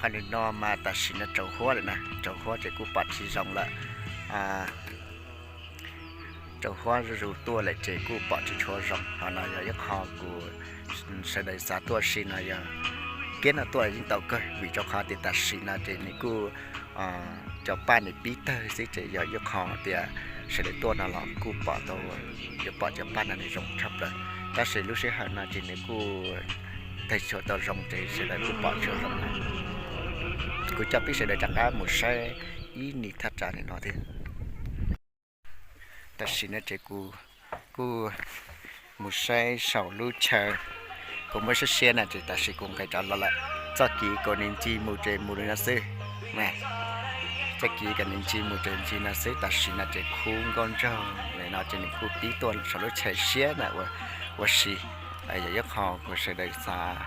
Qhov no mas tam sim no tsaus huab lawm na, tsaus huab ces kuj pom tsis zoo lawm. Tsaus huab zuj zus tuaj lawm ces kuj pom tsis tshua zoo. Qhov no yog ib qho kuv sawv daws xav tuaj ua si no yog kiab no tuaj yeej tau kawg, vim rau qhov tias tam sim no ces nws kuj cov paj nws pib tawg xwb ces yog ib qho tias sawv daws tuaj no los kuj pom tau, yuav pom cov paj no nws zoo tshaj plaws. Tab sis lub sij hawm no ces nws kuj tawg tsis tshua tau zoo ces sawv daws kuj pom tsis tshua zoo. Kuv coj peb sawv daws rov qab mus saib ib nim thaj tsam nim no thiab. Tam sim no ces kuv kuj mus saib saum lub chaw, kuv muab siab siab na ces tam sim kuv nqes rov los lawm. Txoj kev kom nws ncig mus ces mus li no xwb. Txoj kev kom nws ncig mus ces ncig no xwb, tam sim no ces khub nkauj nraug li no ces nws kuj pib tuaj saum lub chaw siab na ua si. Yog ib qho kuv sawv daws xav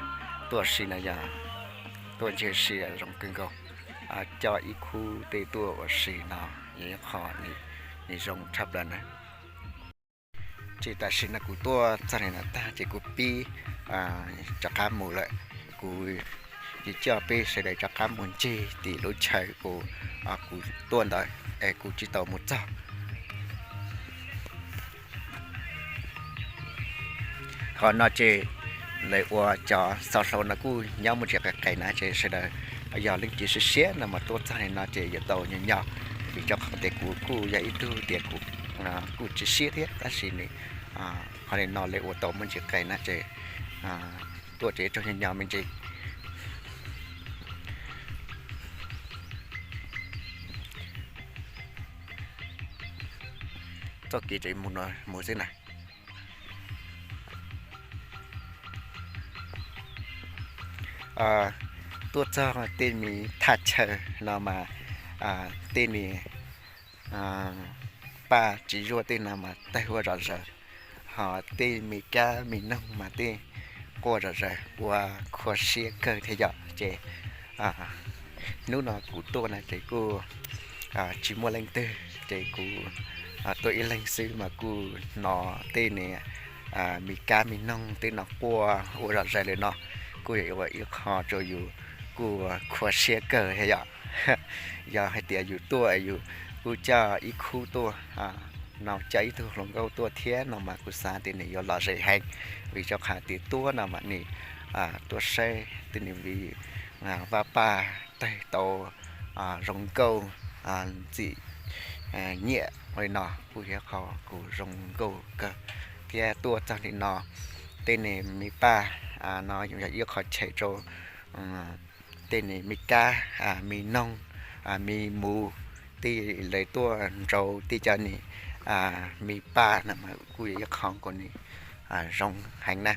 tuaj ua si no yog tuaj ncig ua si zoo kawg nkaus. Coj ib khub tej tuaj ua si no yog ib qho nws zoo tshaj plaws na. Ces tam sim no kuv tuaj txog li no tag ces kuv pib rov qab mus lawm. Kuv yuav coj peb sawv daws rov qab mus ncig tim lub chaw uas kuv tuaj ntawd es kuv tsis tau mus txog. Qhov no ces lawv ua cov xov hlau no kuj nyob muaj ntsis qis qis na ces sawv daws yog leej twg siab siab no mas tuaj txog li no ces yuav tau nyo nyo. Vim rau qhov tias kuv kuj yog ib tug tias kuv kuj tsis siab thiab tab sis nws qhov li no lawv ua tau muaj ntsis qis na ces tuaj ces raug nyo nyo me ntsis. Txoj kev tseem mus no mus xwb na. Tuaj txog tej me thaj chaw no mas tej me paj tsis zuaj tej no mas tawg ua zom zaws, ho tej me kab me noog mas tej quaj zom zaws ua khuv siab kawg thiab yom. Ces hnub no kuv tuaj no ces kuj tsis muaj leej twg ces kuv tuaj ib leeg xwb mas kuj hnov tej niag me kab me noog tej no quaj ua zom zaws li no, kuj yog ua ib qho rau yus kuj khuv siab kawg thiab yom. Yog hais tias yus tuaj yus kuj coj ib khub tuaj no, coj ib tug hluas nkauj tuaj thiab no mas kuv xav tias nws yuav lom zem heev, vim rau qhov tias tuaj no mas nws tuaj saib tej niag viv vaj paj tawg tau zoo nkauj ntxim nyiam li no kuj yog qhov kuv zoo nkauj kawg. Thiab tuaj txog li no tej niag me paj no yog ib qho cheem rau tej niag me kab me noog me muv, tej lawv tuaj nrau tej cov niag me paj no mas kuj yog ib qho kuv zoo heev na.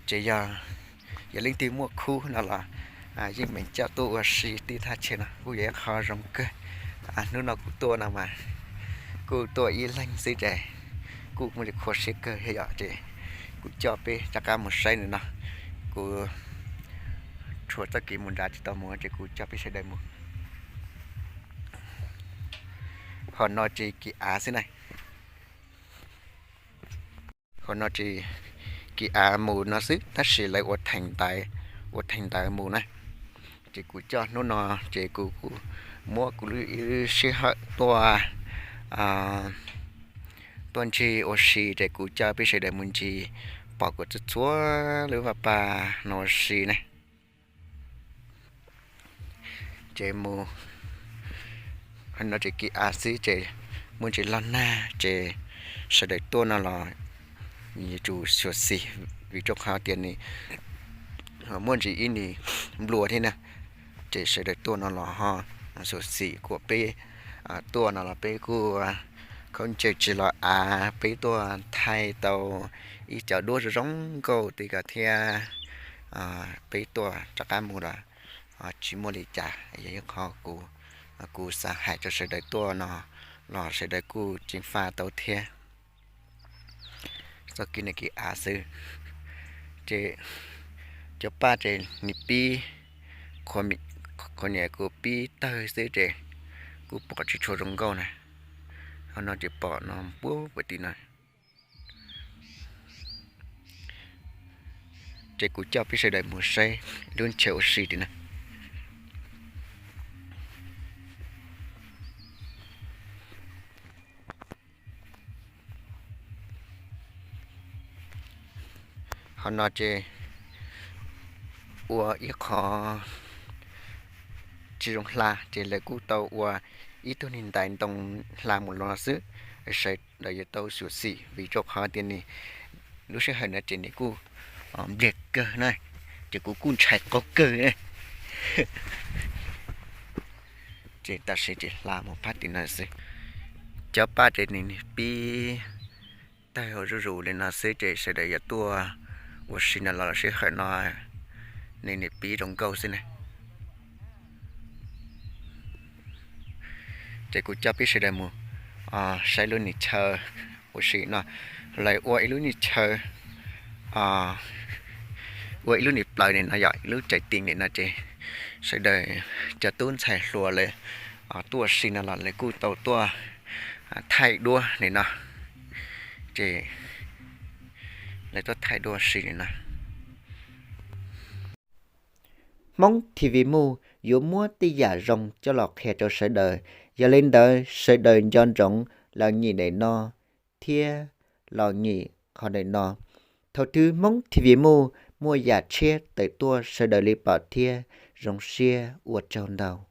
Ces yog yog leej twg muaj khub no los yeej meem coj tuaj ua si tej thaj chaw no kuj yog ib qho zoo kawg. Hnub no kuv tuaj no mas kuj tuaj ib leeg xwb ces kuj muaj li khuv siab kawg thiab yom. Ces kuv coj peb rov qab mus saib nws no, kuv tshuav txoj kev mus nrad tsis tau mus ces kuv coj peb sawv daws mus. Qhov no ces kev av xwb na. Qhov no ces kev av mus no xwb tab sis lawv ua theem ntawv, ua theem ntawv mus na. Ces kuv coj hnub no ces kuv kuj muab kuv lub sij hawm tuaj, tuaj ncig ua si ces kuv coj peb sawv daws mus ncig pom kuv txhua txhua lub vaj paj no ua si na. Ces mus no ces kev av xwb ces muaj ntsis loj nag ces sawv daws tuaj no los yuav tsum xyuam xim, vim rau qhov tias nws muaj ntsis ib nim nplua thiab na. Ces sawv daws tuaj no los ho xyuam xim kom peb tuaj no los peb kuj khaub ncaws tsis los av, peb tuaj thaij tau ib co duab zoo zoo nkauj tej ko thiab. Peb tuaj rov qab mus los tsis muaj li cas, yog ib qho kuv, kuv xav hais rau sawv daws tuaj no los sawv daws kuj ceev faj tau thiab. Txoj kev no kev av xwb ces cov paj ces nws pib, qhov niam kuv pib tawg xwb ces kuj pom tsis tshua zoo nkauj na. Qhov no ces pom no puag puag tim no. Ces kuv coj peb sawv daws mus saib lub chaw ua si tim na. Qhov no ces ua ib qho tsis zoo hla ces lawv kuj tau ua ib tug niag ntais ntoo hla mus los xwb, sawv daws yuav tau xyuam xim vim rau qhov tias nws lub sij hawm no ces nws kuj npliag kawg na, ces kuv kuj ntshai qaug kawg. Ces tam sim ces hla mus phab tim no xwb. Cov paj ces nws pib tawg zuj zus li no xwb ces sawv daws yuav tuaj ua si no los sij hawm no nws nws pib zoo nkauj xwb na. Ces kuv coj peb sawv daws mus saib lub niag chaw ua si no. Lawv ua ib lub niag chaw, ua ib lub niag plawv nim no yog ib lub cais tis nim no ces sawv daws cov tub ntxhais hluas lawv tuaj ua si no los lawv kuj tau tuaj thaij duab nim no. Ces lawv tuaj thaij duab ua si nim no. Hmoob TV Muj yuav muab tej yam zoo coj los qhia rau sawv daws, yog li ntawd sawv daws nco ntsoov los nyim nim no thiab los nyim qhov nim no. Thaum twg Hmoob TV Muj muaj yam tshiab tawm tuaj sawv daws li pom thiab zoo siab ua tsaug ntau.